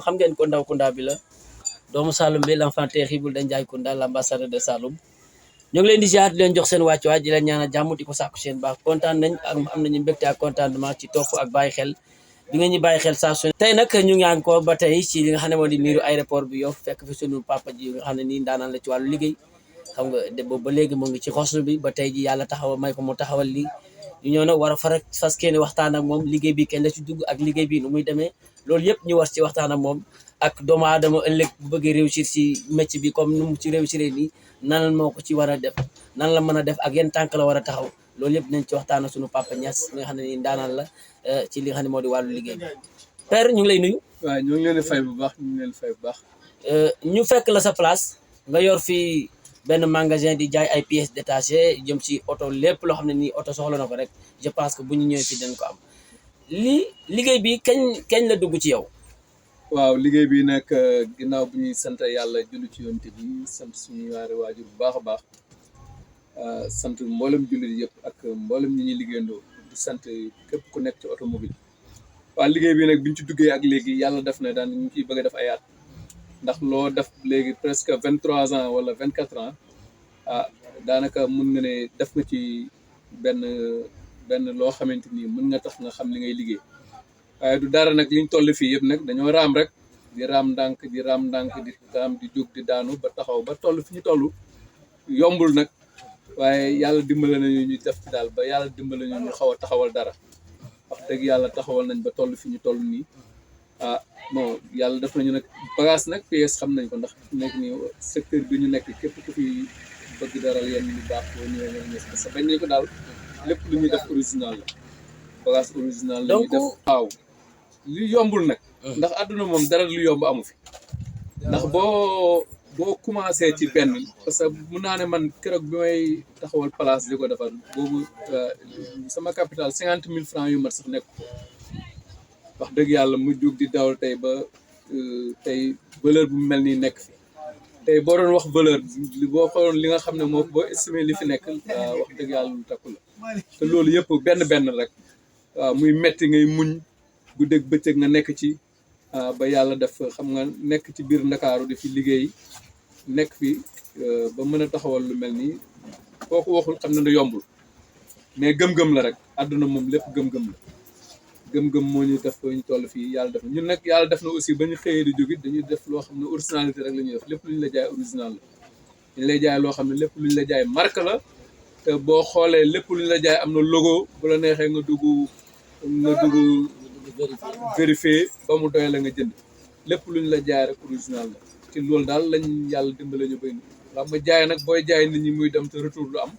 xam ngeen ko ndaw Kounda bi la doomu Saloum bi l'enfant terrible de Ndiaye Kounda l'ambassadeur de Saloum ñu ngi leen di ziar di leen jox seen wàccuwaay di leen ñaanal jàmm di ko sàkku seen baax kontaan nañ ak am nañu mbégte ak contentement ci topp ak bàyyi xel bi nga ñu bàyyi xel saa su tey nag ñu ngi encore ba tey ci li nga xam ne moo di miiru aéroport bi Yoff fekk fi sunu papa ji nga xam ne nii ndaanaan la ci wàllu liggéey xam nga de boobu ba léegi mu ngi ci xoslu bi ba tey ji yàlla taxawal may ko mu taxawal lii ñu ñëw nag war a fara fas kenn waxtaan ak moom liggéey bi kenn la ci dugg ak liggéey bi nu muy demee loolu yëpp ñu war ci waxtaan ak moom ak doomu aadama ëllëg bu bëggee réussir ci métier bi comme nu mu ci réussir nii nan moo ko ci war a def nan la mën a def ak yenn tànk la war a taxaw loolu yëpp dinañ ci waxtaan ak sunu papa Niass nga xam ne nii ndaanaan la ci li nga xam ne moo di wàllu liggéey bi père ñu ngi lay nuyu. waaw ñu ngi leen di fay bu baax ñu ngi leen di fay bu baax. ñu fekk la sa place nga yor fii benn magasin di jaay ay pièces détachées jëm ci oto lépp loo xam ne nii oto soxla na ko rek je pense que bu ñu ñëwee fii dañ ko am liggéey bi kañ la dugg ci yow. waaw liggéey bi nag ginnaaw bu ñuy sant yàlla julli ci yonent bi sant suñu ñaari waajur bu baax a baax sant mboolem jullit yëpp ak mboolem ñi ñuy liggéeyandoo di sant képp ku nekk ci automobile waaw liggéey bi nag biñ ci duggee ak léegi yàlla def na daan ñu ciy bëgg a def ay at ndax loo def léegi presque 23 ans wala 24 ans daanaka mun nga ne def nga ci benn loo xamante ni mën nga tax nga xam li ngay liggéey waaye du dara nag liñ toll fii yëpp nag dañoo raam rek di raam ndànk di raam di jóg di daanu ba taxaw ba toll fi ñu toll yombul nag waaye yàlla dimbale nañu ñu def ci daal ba yàlla dimbale ñu xaw a taxawal dara wax dëgg yàlla taxawal nañ ba toll fi ñu toll nii bon yàlla def nañu nag bagage nag pièce xam nañ ko ndax nekk nii secteur bi ñu nekk képp ku fi bëgg dara yenn lu baax boo ñëwee ñoom ñes parce que bañ nañ ko daal lépp lu ñuy def original la bagage original la ñuy def waaw li yombul nag ndax àdduna moom dara lu yomb amu fi ndax boo commencé ci benn parce que mun naa ne man keroog bi may taxawal place di ko defar boobu sama capital 50 000 francs yu mat sax nekk wax dëgg yàlla mu jóg di dawal tey ba tey valeur bu mel nii nekk fi tey boo doon wax valeur boo xooloon li nga xam ne moo boo estimé li fi nekk wax dëgg yàlla lu takku la te loolu yëpp benn rek waaw muy metti ngay muñ guddeeg bëccëg nga nekk ci ba yàlla def xam nga nekk ci biir Ndakaaru di fi liggéey nekk fi ba mën a taxawal lu mel nii kooku waxul xam ne da yombul mais gëm-gëm la rek àdduna moom lépp gëm-gëm la gëm-gëm moo ñu def ñu toll fii yàlla def na ñun nag yàlla def na aussi ba ñu xëyee di jógit dañuy def loo xam ne originalité rek la ñuy def lépp lu ñu la jaay original la dañu lay jaay loo xam ne lépp lu ñu la jaay marque la te boo xoolee lépp lu ñu la jaay am na logo bu la neexee nga dugg vérifier ba mu doy la nga jënd lépp lu ñu la jaay rek original la ci loolu daal lañ yàlla dimbale ñu bay xam nga jaay nag booy jaay nit ñi muy dem te retour lu am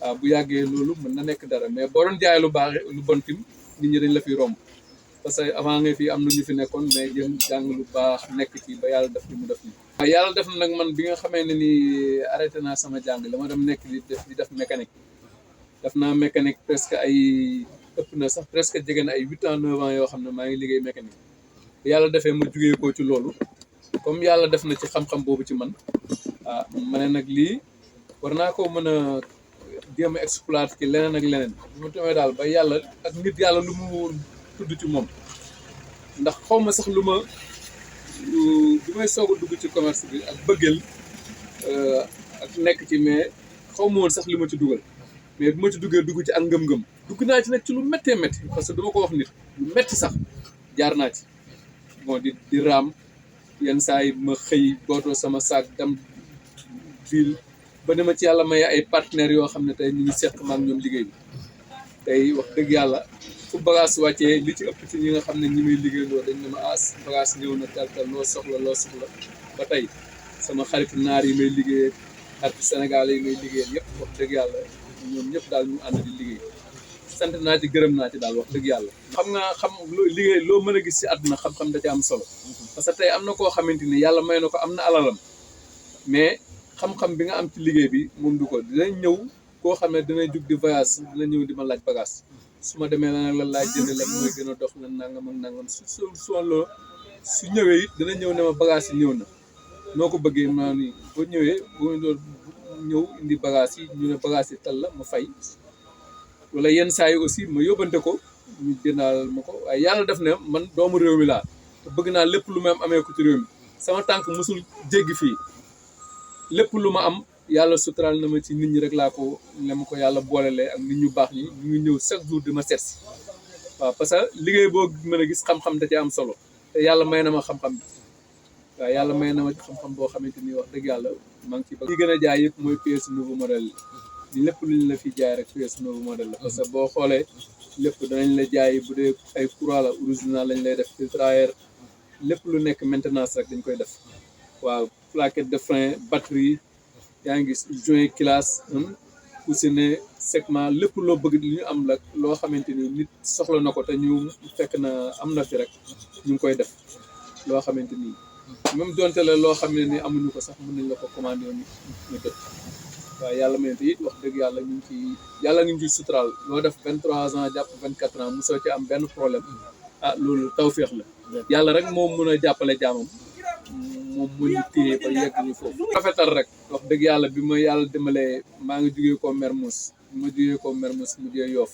waaw bu yàggee loolu mën na nekk dara mais boo doon jaay lu baax lu bon tim nit ñi dañ la fiy romb parce que avant nga fi am na ñu fi nekkoon mais jëm jàng lu baax nekk ci ba yàlla def li mu def nii. waaw yàlla def na nag man bi nga xamee ne ni arrêté naa sama jàng la ma dem nekk di def mécanique def naa mécanique presque ay ëpp na sax presque jege na ay 8 ans 9 ans yoo xam ne maa ngi liggéey mécanique yàlla defee ma jugee ko ci loolu comme yàlla def na ci xam-xam boobu ci man ma ne nag lii war naa ko mën a jéem a exploiter ci leneen ak leneen bu ma tamee daal ba yàlla ak nit yàlla lu mu tudd ci moom ndax xaw ma sax lu may soog a dugg ci commerce bi ak bëggeel ak nekk ci mais xaw ma woon sax li ma ci dugal mais bu ma ci duggee dugg ci ak ngëm-ngëm dugg naa ci nag ci lu méttee métti parce que dama ko wax nit lu métti sax jaar naa ci bon di raam yenn saa yi ma xëy bootoo sama saak dem ville ba dama ci yàlla may ay partenaires yoo xam ne tey ñu ngi seq ma ak ñoom liggéey bi tey wax dëgg yàlla fu bagage wàccee li ci ëpp ci ñi nga xam ne ñi may liggéeyandoo dañ ne ma bagage ñëw na tel loo soxla ba tey sama xarit naar yi may liggéey ak Sénégal yi may liggéey yëpp wax dëgg yàlla ñoom ñëpp daal ñu ànd di liggéey sant naa ci gërëm naa ci daal wax dëgg yàlla xam nga liggéey loo mën a gis ci àdduna xam-xam da ci am solo parce que tey am na koo xamante ni yàlla may na ko am na alalam mais xam-xam bi nga am ci liggéey bi moom du ko dinañ ñëw koo xam ne dina jug di voyage dina ñëw di ma laaj bagage su ma demee la nag la laaj jënd la mooy gën a dox na nangam ak nangam su ñëwee it dina ñëw ne ma bagage yi ñëw na noo ko bëggee maa ni boo ñëwee boo ñëw indi bagage yi ñu ne bagage yi tal la ma fay wala yenn saa yi aussi ma yóbbante ko ñu jëndaal ma ko waaye yàlla def ne man doomu réew mi laa te bëgg naa lépp lu ma am amee ko ci réew mi sama tànk mosul jéggi fii lépp lu ma am yàlla suturaal na ma ci nit ñi rek laa ko la ma ko yàlla boolelee ak nit ñu baax ñi ñu ngi ñëw chaque jour di ma seet si waaw parce que liggéey boo mën a gis xam-xam da ci am solo te yàlla may na ma xam-xam bi waaw yàlla may na ma ci xam-xam boo xamante ni wax dëgg yàlla maa ngi ci bëgg. li gën a jaay yëpp mooy pièce nouveau modèle li lépp lu ñu la fi jaay rek pièce nouveau modèle la parce que boo xoolee lépp danañ la jaay bu dee ay courant la original lañ lay def filtraire lépp lu nekk maintenance rek dañ koy def waaw plaquette de frein batterie yaa ngi gis joint classe coussinet segment lépp loo bëgg li ñu am la loo xamante ni nit soxla na ko te ñu fekk na am na fi rek ñu ngi koy def loo xamante ni même donte la loo xam ne ni amuñu ko sax mën nañ la ko commandé woon ñu jot waaw yàlla may te it wax dëgg yàlla ñu ngi ci yàlla ngi ciy suturaal loo def 23 ans jàpp 24 ans mosoo ci am benn problème ah loolu tawféex la yàlla rek moom mën a jàppale jaamam moom mu ñu téye ba yegg ñu foofu rafetal rek wax dëgg yàlla bi ma yàlla dimbalee maa ngi jugee ko Mermoz bi ma jugee ko Mermoz mu jugee Yoff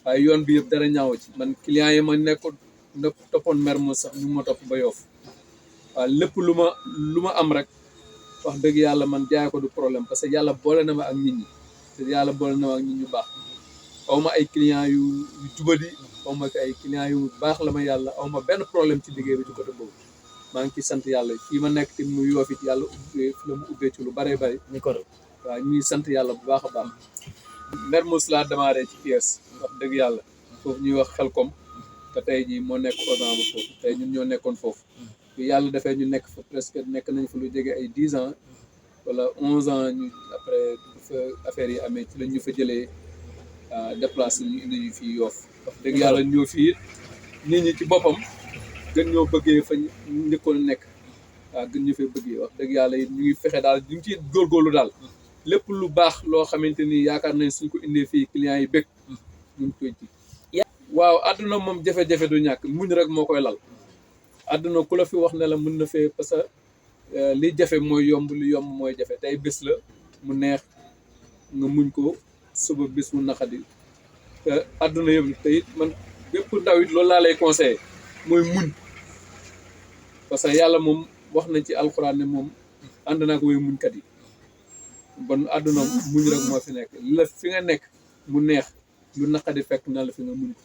waaye yoon bi yëpp dara ñaaw ci man client yi ma nekkoon toppoon Mermoz sax ñu ma topp ba Yoff waaw lépp lu ma am rek wax dëgg yàlla man jaay ko du problème parce que yàlla boole na ma ak nit ñi te yàlla boole na ma ak nit ñu baax aw ma ay clients yu jubadi aw ma ay clients yu baax la ma yàlla aw ma benn problème ci liggéey bi ci côté boobu maa ngi ciy sant yàlla fii ma nekk te mu Yoff it yàlla ubbee fi la mu ubbee ci lu bëree bëri waaw ñuy sant yàlla bu baax a baax Mermoz laa démarré ci pièce wax dëgg yàlla foofu ñuy wax Xelkom te tey jii moo nekk Auchan ba foofu tey ñun ñoo nekkoon foofu bi yàlla defee ñu nekk fa presque nekk nañ fa lu jege ay 10 ans wala 11 ans ñu après fa affaire yi amee ci lañ ñu fa jëlee déplacé ñu indi ñu fii Yoff wax dëgg yàlla ñoo fii nit ñi ci boppam gën ñoo bëggee fa njëkkoon nekk waaw gën ñu fay bëggee wax dëgg yàlla it ñu ngi fexe daal ñu ngi ci góorgóorlu daal lépp lu baax loo xamante ni yaakaar nañ suñ ko indee fii clients yi bëgg ñu ngi koy ji waaw àdduna moom jafe-jafe du ñàkk muñ rek moo koy lal àdduna ku la fi wax ne la mën na fee parce que li jafe mooy yomb li yomb mooy jafe tey bés la mu neex nga muñ ko suba bés mu naqadi te àdduna yëpp te it man bépp ndaw it loolu laa lay conseillé mooy muñ parce que yàlla moom wax nañ ci alxuraan ne moom ànd naa ko way muñkat yi bon àdduna muñ rek moo fi nekk la fi nga nekk mu neex lu naqadi fekk na la fi nga muñ ko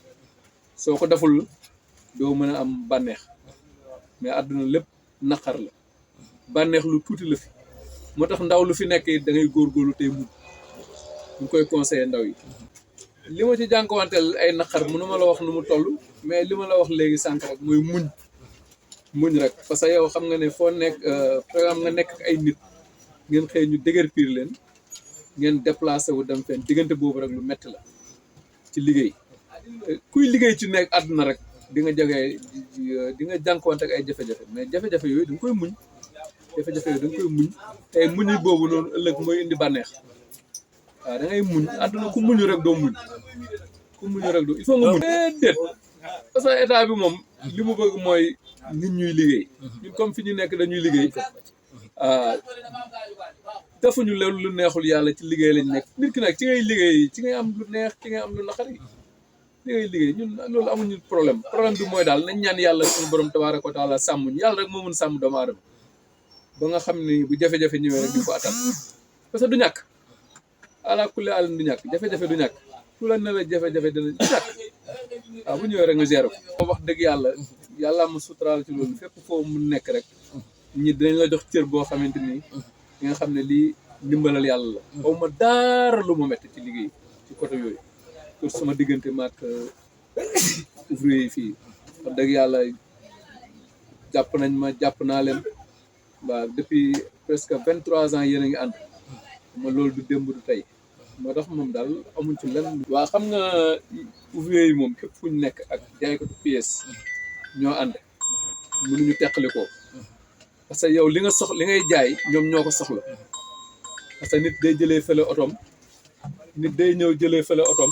soo ko deful doo mën a am bànneex mais àdduna lépp naqar la bànneex lu tuuti la fi moo tax ndaw lu fi nekk it da ngay góorgóorlu tey muñ ñu koy conseillé ndaw yi li ma ci jànkuwanteel ay naqar mënu ma la wax nu mu toll mais li ma la wax léegi sànq rek mooy muñ rek parce que yow xam nga ne foo nekk par exemple nga nekk ak ay nit ngeen xëy ñu dëgër piir leen ngeen déplacé wu dem fenn diggante boobu rek lu metti la ci liggéey kuy liggéey ci nekk àdduna rek di nga jagee di nga jànkuwante ak ay jafe-jafe mais jafe-jafe yooyu da nga koy muñ jafe-jafe yooyu da nga koy muñ tey muñu boobu noonu ëllëg mooy indi bànneex waaw da ngay muñ àdduna ku muñu rek doo muñ ku muñu rek doo il faut nga muñ déet parce que état bi moom li mu bëgg mooy nit ñuy liggéey ñun comme fi ñu nekk dañuy liggéey defuñu leen lu neexul yàlla ci liggéey lañ nekk nit ki nag ci ngay liggéey ci ngay am lu neex ci ngay am lu naqari li ngay liggéey ñun loolu amuñu problème bi mooy daal nañ ñaan yàlla suñu borom tabaaraka wa taala sàmmuñ yàlla rek moo mën sàmm doomu aadama ba nga xam ni bu jafe-jafe ñëwee rek di ko attan parce que du ñàkk ala kulli àlin du ñàkk jafe-jafe du ñàkk ku la ne la jafe-jafe dina du ñàkk waaw bu ñëwee rek nga gérer ko wax dëgg yàlla ma suturaal ci loolu fépp foo mu nekk rek ñi dinañ la jox cër boo xamante ni di nga xam ne lii ndimbalal yàlla la xaw ma daara lu ma metti ci liggéey ci côté yooyu pour sama diggante maak ouvrier yi fii wax dëgg yàlla jàpp nañ ma jàpp naa leen waaw depuis presque 23 ans yéen a ngi ànd ma loolu du démb du tey moo tax moom daal amuñ ci lenn waa xam nga ouvrier yi moom képp fu ñu nekk ak jaaykatu pièce ñoo ànd mënuñu teqali ko parce que yow li ngay jaay ñoom ñoo ko soxla parce que nit day jëlee fële otoom nit day ñëw jëlee fële otoom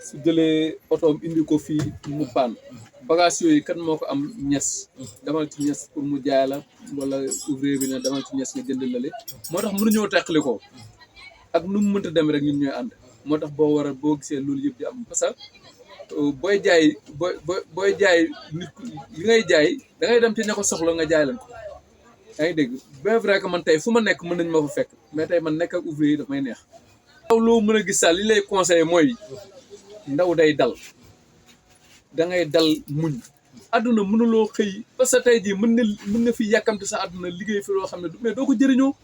su jëlee otoom indi ko fii mu paan bagage yooyu kan moo ko am ñes demal ci ñes pour mu jaay la wala ouvrier bi ne demal ci ñes nga jënd lale moo tax mënuñoo teqali ko ak nu mu mënta dem rek ñun ñooy ànd moo tax boo gisee loolu yëpp di am parce que booy jaay booy jaay nit li ngay jaay da ngay dem ci ña ko soxla nga jaay leen ko yaa ngi dégg bien vrai que man tey fu ma nekk mën nañ ma fa fekk mais tey man nekk ak ouvrier yi daf may neex ndaw loo mën a gis sax li lay conseillé mooy ndaw day dal da ngay dal muñ àdduna mënuloo xëy parce que tey jii mën nga fi yàkkamte sa àdduna liggéey fi loo xam ne mais doo ko jëriñoo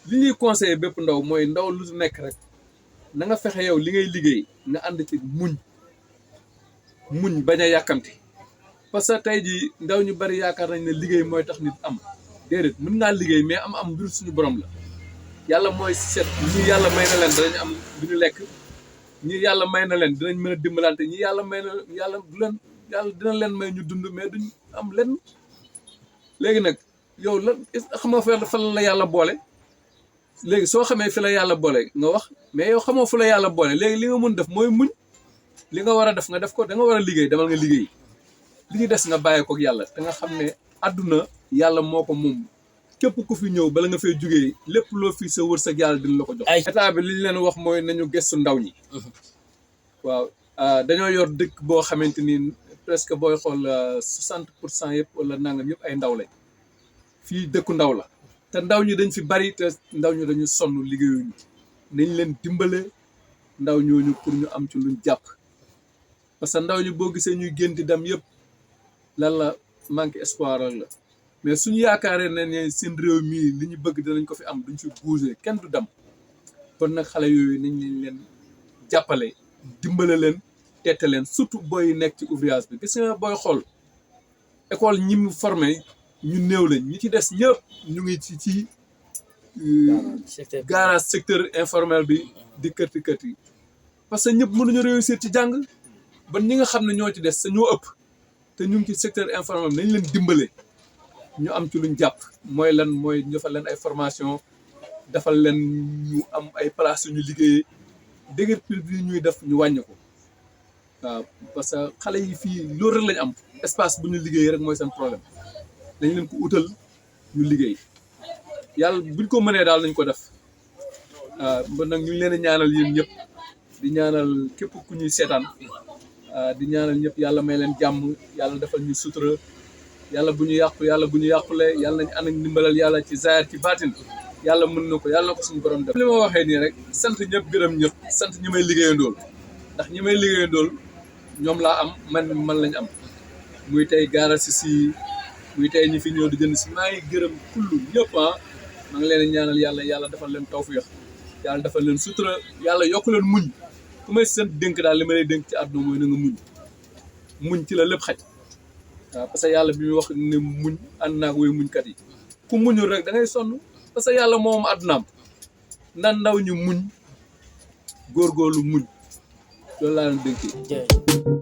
li ñuy conseillé bépp ndaw mooy ndaw lu nekk rek na nga fexe yow li ngay liggéey nga ànd ci muñ bañ a yàkkamti parce que tey jii ndaw ñu bari yaakaar nañ ne liggéey mooy tax nit am déedéet mën ngaa liggéey mais am mbir suñu borom la yàlla mooy seet ñi yàlla may na leen danañ am du ñu lekk ñi yàlla may na leen dinañ mën a dimbalante ñi yàlla may na yàlla du leen yàlla dina leen may ñu dund mais duñ am lenn léegi nag yow lan xam nga fan la yàlla boole léegi soo xamee fi la yàlla boole nga wax mais yow xamoo fu la yàlla boole léegi li nga mën def mooy muñ li nga war a def nga def ko da nga war a liggéey demal nga liggéey li ñu des nga bàyyi ko ak yàlla te nga xam ne àdduna yàlla moo ko moom képp ku fi ñëw bala nga fay jugee lépp loo fi sa wërsëg yàlla dina la ko jox. état bi li ñu leen wax mooy nañu gëstu ndaw ñi. waaw dañoo yor dëkk boo xamante ni presque booy xool 60% yëpp wala nangam yëpp ay ndaw lañ fii dëkku ndaw la te ndaw ñi dañ fi bari te ndaw ñi dañu sonn liggéeyuñu nañ leen dimbale ndaw ñooñu pour ñu am ci luñ jàpp parce que ndaw ñi boo gisee ñuy génn di dem yëpp lan la manque espoir la mais suñu yaakaaree ne seen réew mii li ñu bëgg dinañ ko fi am duñ fi bouger kenn du dem kon nag xale yooyu nañ leen jàppale dimbale leen teete leen surtout booy nekk ci ouvrage bi gis nga booy xool école ñi mu formé ñu néew lañ ñi ci des ñëpp ñu ngi ci garage secteur informel bi di kërti kërti parce que ñëpp mënuñu réussir ci jàng ba ñi nga xam ne ñoo ci des sa ñoo ëpp te ñu ngi ci secteur informel nañ leen dimbale ñu am ci luñ jàpp mooy lan mooy ñu defal leen ay formation defal leen ñu am ay place yu ñu liggéeyee dëgër pil bi ñuy def ñu wàññi ko waaw parce que xale yi fii loolu rek lañ am espace bu ñu liggéey rek mooy seen problème dañ leen ko utal ñu liggéey yàlla buñ ko mënee daal nañ ko def ba nag ñu ngi leen a ñaanal yéen ñëpp di ñaanal képp ku ñuy seetaan di ñaanal ñëpp yàlla may leen jàmm yàlla defal ñu sutura yàlla bu ñu yàqu yàlla bu ñu yàqule yàlla nañ ànd ak ndimbalal yàlla ci zaahir ci baatin yàlla mën na ko yàlla na ko suñu borom def li ma waxee nii rek sant ñëpp gërëm ñëpp sant ñi may liggéeyandool ndax ñi may liggéeyandool ñoom laa am man lañ am muy tey gaara si muy tey ñi fi ñëw di jënd si maa ngi gërëm kullu ñëpp maa ngi leen ñaanal yàlla defal leen tawfiix yàlla defal leen sutura yàlla yokk leen muñ ku may sant dénk daal li ma lay dénk ci àdduna mooy na nga muñ ci la lépp xaj waaw parce que yàlla bi muy wax ne muñ ànd naag woy muñkat yi ku muñul rek da ngay sonn parce que yàlla moom àddunaam nan ndaw ñu muñ góorgóorlu muñ loolu laa leen dénkee